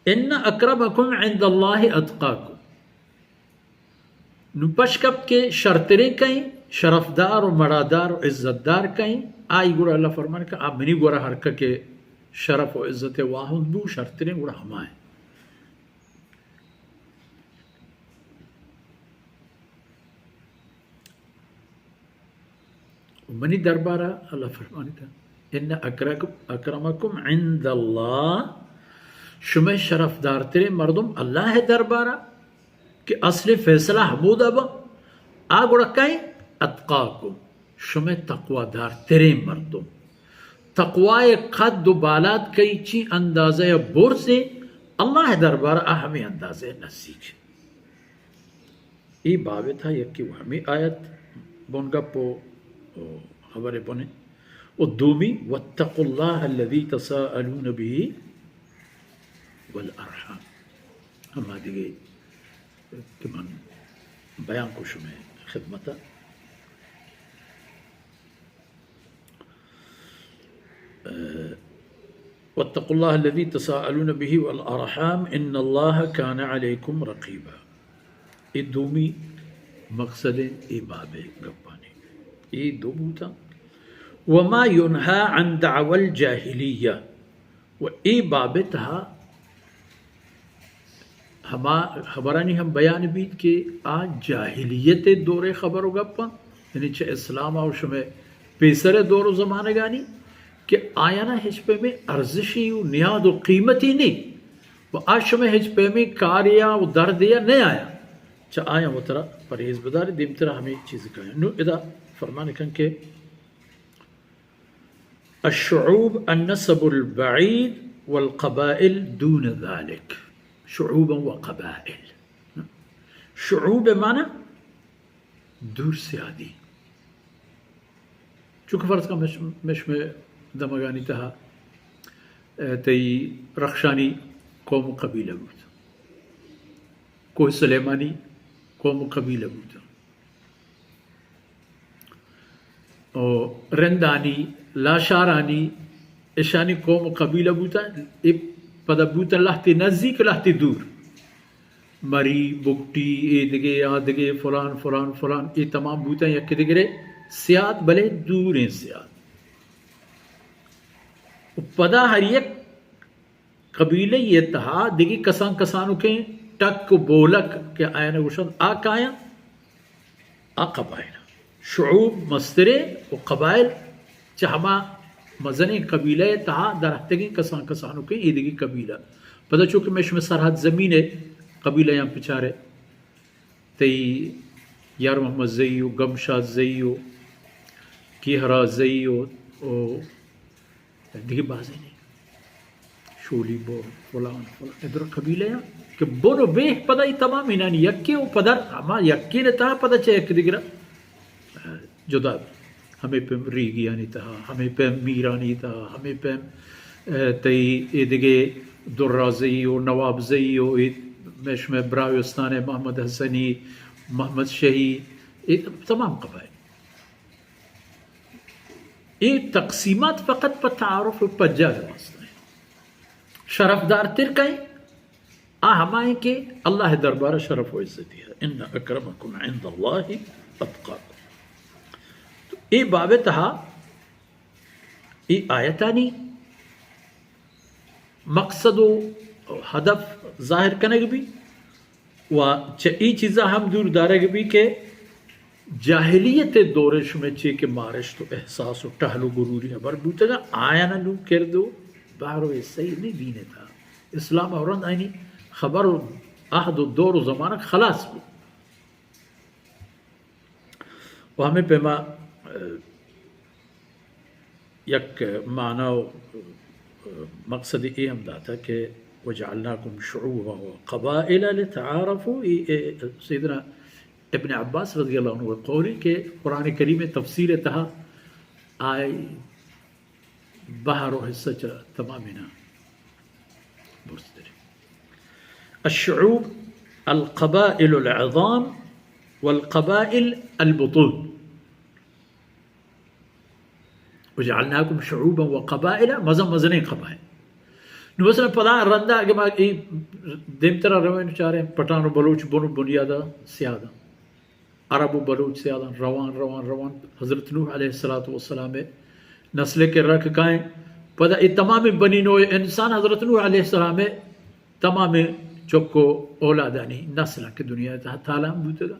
ان اکرمکم عند اللہ اتقاکم۔ نو پش کپت کہ شرتریں کئیں، شرفدار و مڑادار و عزتدار کئیں، آئی گڑا اللہ فرمان کہ آ منی گورا ہر کہ شرف و عزت واہند بو، شرتریں گڑا ہمائیں۔ و منی دربارا اللہ فرمانیتا، ان اکرک-، اکرمکم عند اللہ، شمئے شرفدارتریں مردم اللہ دربارا کہ اصل فیصلہ ہمودا با، آ گڑا کئیں؟ اتقاکم، شمئے تقوادارتریں مردم۔ تقوای قد و بالاد کئی چی اندازہ برزیں، اللہ دربارا آ ہمیں اندازہ نزیک۔ اے باب ء تھا یکے و ہمے آیت بنگپ و، و خبر بنے۔ و دومی، واتقوا اللہ الذی تساءلون به والارحام۔ ہما دیگہ کہ من بیان کو شمئے خدمت ء۔ واتقوا اللہ الذی تساءلون به والارحام ان اللہ کان علیکم رقیبا۔ اے دومی مقصد اے باب گپانی۔ اے دو بوتا۔ وما ینہی عن دعوی الجاہلیہ۔ و اے باب تہا ہما خبرانی ہم بیان بیت کہ آ جاہلیت دور خبر و گپاں، یعنی چہ اسلام و شمئے پیسر دور و زمانگانی کہ آیانا ہچ پیمیں ارزشی و نیاد و قیمتی نی و آ شمئے ہچ پیمیں کاریا و دردیا نی آیا، چہ آیا وترا پرہیز بداری۔ دیمترا ہمیں چیز کہیں۔ نو ادا فرمان کن کہ الشعوب النسب البعید والقبائل دون ذلك۔ شعوبا و قبائل۔ شعوب معنی دور سیادی۔ چونکہ فرض کن مش-، مشم دمگانی تہا، اے، تئی رخشانی قوم و قبیلہ بوت، کوہ سلیمانی قوم و قبیلہ بوت، و رندانی، لاشارانی، اشانی قوم و قبیلہ بوتن، اے پدا بوتن لہتے نزیک، لہتے دور۔ مری، بگٹی، اے دگہ، آ دگہ، فلان، فلان، فلان، اے تمام بوتن یک دگرے سیاد، بلے دوریں سیاد۔ و پدا ہر یک قبیلہ ء تہا دگہ کسان کسانکیں ٹک و بولک کہ آیانا گوشنت آ کایاں، آ قبائل۔ شعوب مسترے و قبائل چہ ہما مزنیں قبیلہ ء تہا درہتگیں کسان کسانکیں ایدگہ قبیلہ۔ پدا چونکہ مئے شمئے سرحد زمین ء قبیلہ یاں پچارے، تئی یار محمد زئی و گمشاد زئی و کیہرا زئی و، و دگہ بازینے، شولی بو، فلان، فلان، ادرا قبیلہ یا کہ بن و بیہ پدا ای تمام اینانی یکے و پدا ہما یکے نے تہا پدا چہ یک دگرا جدا بی۔ ہمے پیم ریگیانی تہا، ہمے پیم میرانی تہا، ہمے پیم، اے، تئی اے دگہ درازئی و نوابزئی و اے مئے شمئے براوستان محمد حسنی، محمد شہی، اے تمام قبائل۔ اے تقسیمات فقط پہ تعارف و پجار واسطہ ہیں۔ شرفدار تر کہیں، آ ہمائیں کہ اللہ دربار شرف و عزتی ہے۔ ان اکرمکم عند اللہ اتقاکم۔ تو اے باب تہا، اے آیتانی مقصد و ہدف ظاہر کنگ بی و چہ ای چیزا ہم دور دارگ بی کہ جاہلیت دور شمئے چے کہ مارشت و احساس و ٹہل و غروری ہبر بوتگا، آیانا نوں کرد و بہر و حصہ ای نی دین تا۔ اسلام و رند آئینی خبر و عہد و دور و زمانہ خلاص بو۔ و ہمے پیما، اہ، یک معنی و، اہ، مقصد اے ہم داتا کہ وجعلناکم شعوبا و قبائل لتعارفوا، اے، اے سیدنا ابن عباس رضی اللہ عنہ قولی کہ قرآن کریم تفسیر تہا آئی بہر و حصہ چہ تمامینا برزتریں۔ الشعوب القبائل العظام والقبائل البطون۔ وجعلناکم شعوبا و قبائل، مزن مزنیں قبائل۔ نو مثلاً پدا رندا اگہ ما ای دیمترا روین چاریں، پٹھان و بلوچ بن و بنیادا سیاداں، عرب و بلوچ سیاداں، روان، روان، روان، حضرت نوح علیہ الصلوۃ والسلام نسل کے رکھ کائیں۔ پدا ای تمام بنی نوع انسان حضرت نوح علیہ السلام تمام چک و اولادانی نسل کہ دنیا تہا تالان بوتگا۔